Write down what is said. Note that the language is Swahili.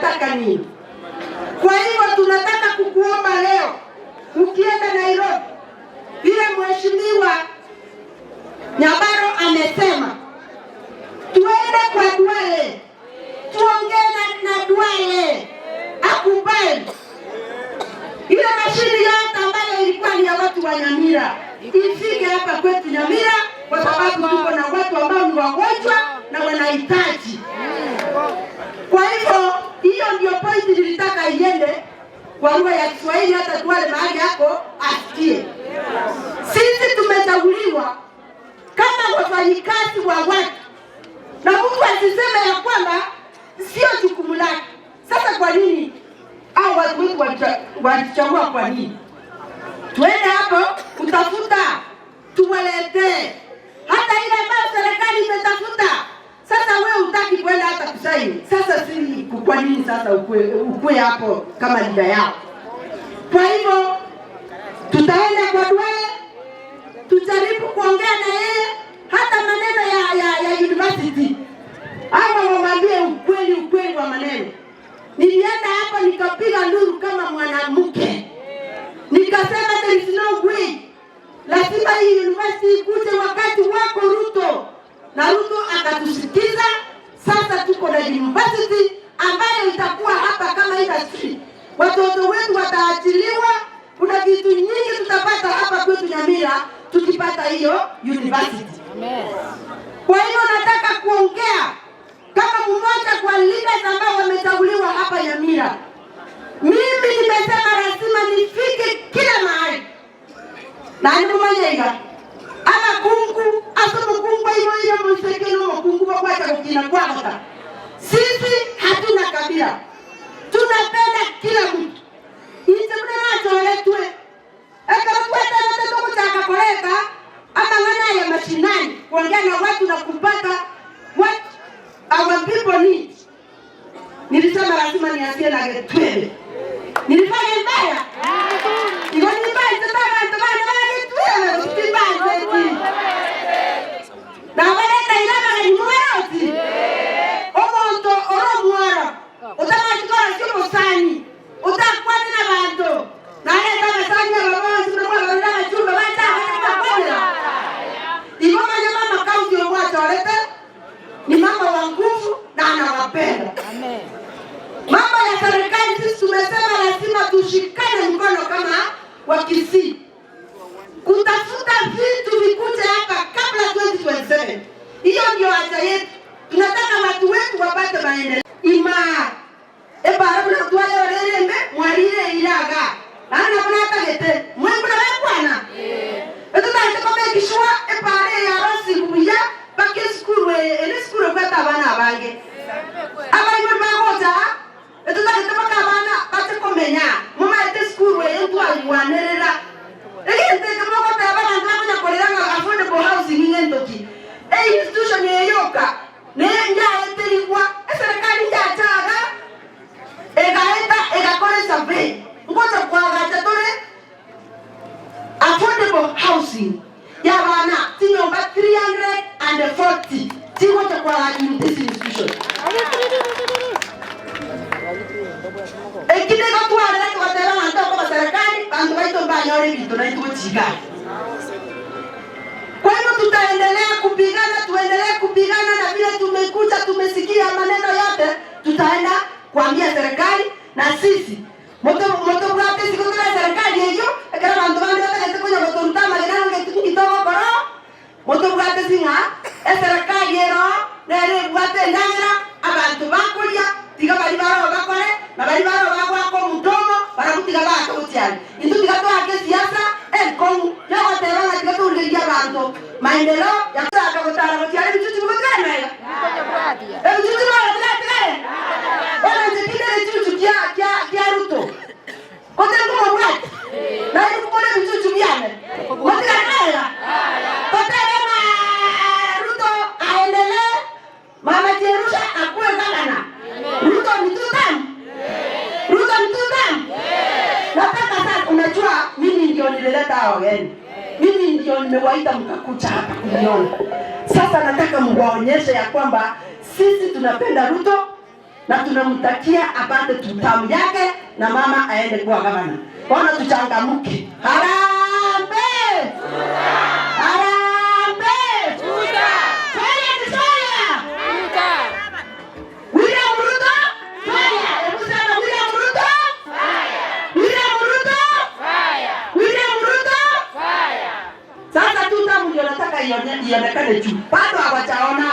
Unataka nini? Kwa hivyo tunataka kukuomba leo, ukienda Nairobi, vile mheshimiwa Nyabaro amesema, tuende kwa Duale, tuongee na Duale akubali ile mashini yote ambayo ilikuwa ni ya watu wa Nyamira ifike hapa kwetu Nyamira, kwa sababu tuko na watu ambao ni wagonjwa na wanahitaji. Kwa hivyo hiyo ndio point nilitaka iende kwa lugha ya Kiswahili, hata Duale mahali yako asikie. Sisi tumechaguliwa kama wafanyikazi wa watu, na mtu asiseme ya kwamba sio jukumu lake. Sasa kwa nini au watu wetu walichagua? Kwa nini tuende hapo kutafuta tuwaletee hata ile ambayo serikali imetafuta? Sasa wewe hutaki kwenda hata kusaini. Sasa si kwa nini sasa ukue hapo kama leader yao? Kwa hivyo tutaenda kwa Duale, tujaribu kuongea na yeye hata maneno ya university, ama wamwambie ukweli, ukweli wa maneno. Nilienda hapa nikapiga nduru kama mwanamke, nikasema there is no way, lazima hii university ikuje wakati wako Ruto, na Ruto akatusikiza. Sasa tuko na university ambayo itakuwa hapa kama industry, watoto wetu wataachiliwa. Kuna vitu nyingi tutapata hapa kwetu Nyamira tukipata hiyo university. Kwa hiyo nataka kuongea kama mmoja kwa leaders ambao wamechaguliwa hapa Nyamira. Mimi nimesema lazima nifike kila mahali na nimumanyeiga abakungu ase omukungu aibo ile musekelo omukungu bakwacha kukina kwagota. Sisi hatuna kabila, tunapenda kila mtu. Inche muna nachoretwe ekero tweterete tuguchaka kuleta amang'ana ya mashinani, kuongea na watu na kupata what our people need. Nilisema lazima nianzie na Getwebe. Nilifanya mbaya? Iko ni mbaya tata bantu bana bana Getwebe kutimbanze. Na baleta ilaba ni mubaroti. Omuntu oromwara. Utamachikora sio musani. Utakwana na bantu. Na leta basani ababanzi na kwa bana chumba bacha bakona. Iko manya mama kaunti omwachorete ni mama wa nguvu na anawapenda. Amen. Mambo ya serikali sisi tumesema lazima tushikane mkono kama Wakisii kutafuta vitu vikuje hapa kabla 2027. Hiyo ndio haja yetu. Tunataka watu wetu wapate maendeleo. Ima ebara kuna twale orerembe mwarire iraga. Nana kuna tagete mwenguna wekwana. Etutante komekishwa ebare ya rosi kuya bake skuru ene skuru kweta abana abange. Abaibori bagocha etutagete baka abana bache komenya mumaete skuru entwaigwanerera egente kemogoteba abanto bakonyakorera ng'a affordable housing ng'entoki e institution eyoka naye njaeterigwa eserikali njachaga egaeta egakora esurvey ngocha kwagacha tore affordable housing yabana tinyomba 340 tigocha kwagacha in this institution. Ekine gotwarera tugoteba abanto okoba serikali bantu baito mbanyore ebinto naitugochiga. Kwa hivyo tutaendelea kupigana, tuendelee kupigana, na vile tumekuja tumesikia maneno yote, tutaenda kuambia serikali na sisi moto moto bwate sikutira serikali eyo ekera bantu bande batagete konya gotoruta amagena ngitogokoro moto bwate sing'a eserikali ero nere bwate endagera abantu bakuria tiga bari baro bakore na bari baro bagwaka omutomo baragutiga bake gotiani intu tiga twake siasa enkongu yogoteba ng'a tiga tourigeria abanto maendeleo yakusaka gotara gotiara ebichuchu bigotiganega ebichuchu bagotigatigare ona nche kinde ebichuchu kia Ruto kote ngumobwate naye kukora ebichuchu biane motiganega totebe ng'a Ruto aendelee, Mama Jerusha akuwe gavana. Ruto ni two term. Ruto ni two term. Nataka sasa, unajua mimi ndio nilileta hao wageni. Mimi ndio nimewaita mkakuja hapa kuniona. Sasa nataka mwaonyeshe ya kwamba sisi tunapenda Ruto na tunamtakia apate tutamu yake na mama aende kuwa gavana. Bwana, tuchangamke. Harambee! Harambee! Fire ni fire! William Ruto! Fire! Hebu sema William Ruto! William Ruto! William Ruto! Sasa tutamu ndio nataka ionekane juu, bado hawajaona.